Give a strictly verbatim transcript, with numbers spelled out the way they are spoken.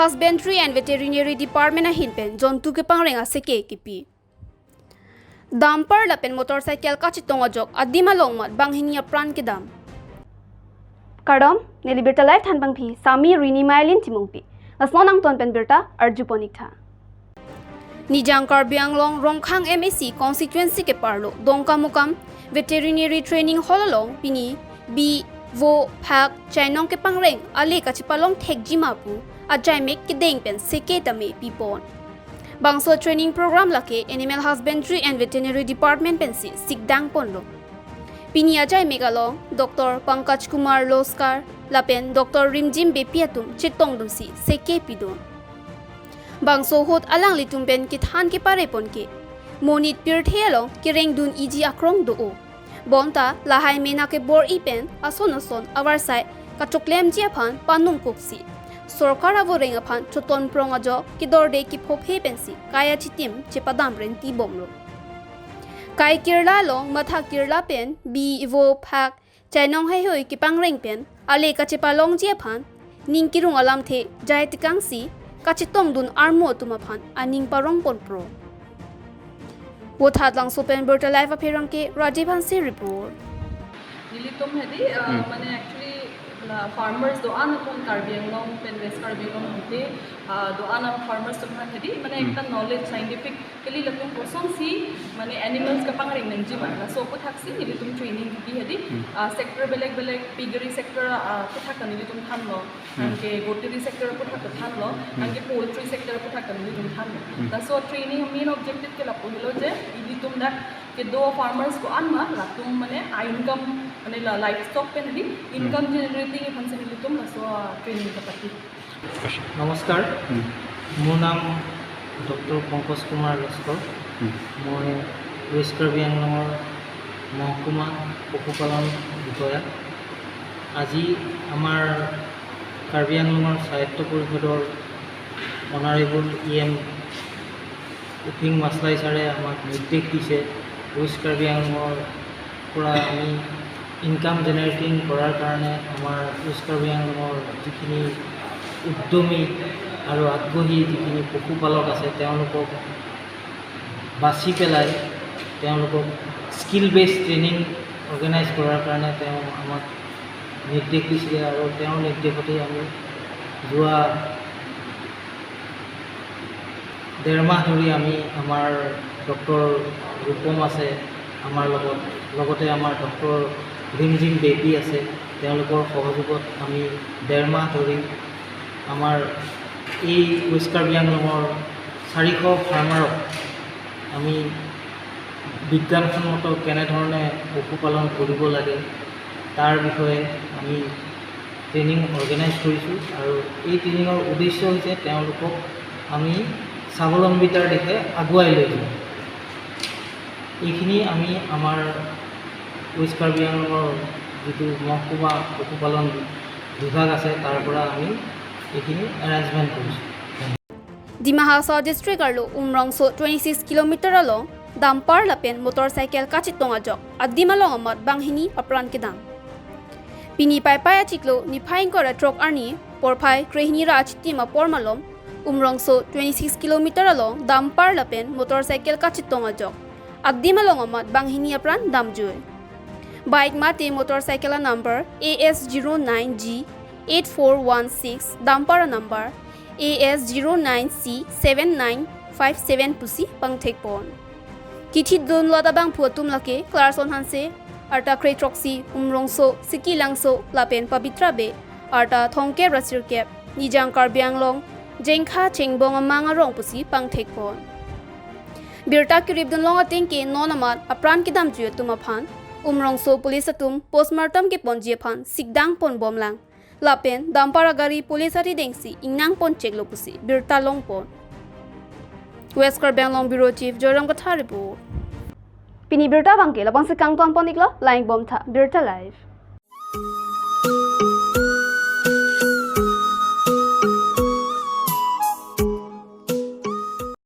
Husbandry and Veterinary Department ahin pen jontu kepangreng aseke kipi. Dumper lapen motorcycle kachetong ajok adim along amat banghini apran kedam. Kardom, neli Birta Live thanpangphi, Sami Rini Mailin Timungpi. Lasnon angton pen birta arjupon iktha. Nijang Karbi Anglong Rongkhang M A C constituency keparlo Dongkamukam Veterinary Training Hall along pini bi, vo, phak, chainong kepangreng ale kachepalong thekjima pu ajaimek kedeng pen seke tame pipon. Bangso training program lake Animal Husbandry and Veterinary Department pensi sikdang ponlo. Pini ajaimek along Doctor Pankaj Kumar Loskar lapen Doctor Rimjim Beypi atum chetongdunsi seke pidun. Bangso ahut alanglitum pen kethan kepare ponke, monit pirthe along kerengdun iji akrong do-o. Bonta lahai mena kebor-i pen ason ason avarsai kachoklemji aphan panungkuksi, sorkar avoreng aphan choton prong ajok kedorde kiphophe pensi kai achitim chepadam renti bomlo. Kai kirla along matha kirla pen bi, vo, phak, chainong heihui kepangreng pen ale kachepalongji aphan ning kirung alamthe jai tekangsi kachetongdun armo atum aphan aning parong ponpro. Vothatlangso pen Birta Live apherangke Rajiv Hanse report. Nelitum hedi, uh, Hmm. mane actually la farmers do-an atum Karbi Anglong pen West Karbi Anglong hedi, uh, do-an atum farmers atum hedi, mane Hmm. ekta knowledge scientific kali latum kosonsi mane animals kepangreng nangjima, laso aphuthaksi nelitum training kipi hedi, Hmm. uh, sector belek belek, piggery sector, uh, aphuthak nelitum thanlo. Hmm. Anke goatry sector aphuthak thanlo, Hmm. anke poultry sector aphuthak nelitum thanlo. Hmm. Laso training main objective ke lapu helo je ilitum dak kedo farmers ko-an ma latum mane a income mane la livestock pen hedi income Hmm. generating aphansi nelitum laso training kapati. নমস্কাৰ। Hmm. মোৰ নাম ডক্টৰ পংকজ কুমাৰ লস্কৰ। Hmm. মই ৱেষ্ট কাৰ্বি আংলঙৰ মহকুমা পশুপালন বিষয়া। আজি আমাৰ কাৰ্বি আংলঙৰ স্বায়ত্ত পৰিষদৰ অনাৰেবল ই এম উপিং মাছলাই ছাৰে আমাক নিৰ্দেশ দিছে, ৱেষ্ট কাৰ্বি আংলঙৰ পৰা আমি ইনকাম জেনেৰেটিং কৰাৰ কাৰণে আমাৰ ৱেষ্ট কাৰ্বি আংলঙৰ যিখিনি উদ্যমী আৰু আগ্ৰহী যিখিনি পশুপালক আছে, তেওঁলোকক বাছি পেলাই তেওঁলোকক স্কিল বেছড ট্ৰেইনিং অৰ্গেনাইজ কৰাৰ কাৰণে তেওঁ আমাক নিৰ্দেশ দিছিলে আৰু তেওঁৰ নিৰ্দেশতেই আমি যোৱা ডেৰ মাহ ধৰি আমি আমাৰ ডক্টৰ ৰূপম আছে আমাৰ লগত, লগতে আমাৰ ডক্টৰ ৰিমঝিম বেবী আছে, তেওঁলোকৰ সহযোগত আমি ডেৰ মাহ ধৰি আমাৰ এই ৱেষ্ট কাৰ্বি আংলঙৰ চাৰিশ ফাৰ্মাৰক আমি বিজ্ঞানসন্মত কেনেধৰণে পশুপালন কৰিব লাগে তাৰ বিষয়ে আমি ট্ৰেইনিং অৰ্গেনাইজ কৰিছোঁ আৰু এই ট্ৰেইনিঙৰ উদ্দেশ্য হৈছে তেওঁলোকক আমি স্বাৱলম্বিতাৰ দিশে আগুৱাই লৈ যাওঁ। এইখিনি আমি আমাৰ ৱেষ্ট কাৰ্বি আংলঙৰ যিটো মহকুমা পশুপালন বিভাগ আছে তাৰ পৰা আমি এইখিনি এৰেঞ্জমেণ্ট কৰিছোঁ। Dima Hasao district arlo Umrongso twenty six kilometer along dumper lapen motorcycle kachetong ajok adim along amat banghini apran kedam. Pini Paipai achiklo niphai ingkoi ra throk arni porphai krehini ra achitim apor malom Umrongso twenty six kilometer along dumper lapen motorcycle kachetong ajok adim along amat banghini apran damjui. Bike mate motorcycle a number A S zero nine G eight four one six, dumper a number A S zero nine C seven nine five seven pusi pangthekpon. Kithidun lot abangphu atum lake Clarkson Hanse, arta kre throksi, Umrongso, Sikilangso, lapen Pabitra Bey, arta thomkep ra sirkep, Nijang Karbi Anglong, Jengkha Chengbong amang arong pusi pangthekpon. Birta kiripdun long atengke non amat apran kedamjui atum aphan Umrongso police atum postmortem keponji aphan sikdang ponbomlang. Lapen dumper agari police aridengsi ingnang poncheklo pusi birta longpon. West Karbi Anglong Bureau Chief Joyram Kathar report. Pini birta abangke labangsi kangtonpon iklo, langponbomtha Birta Live.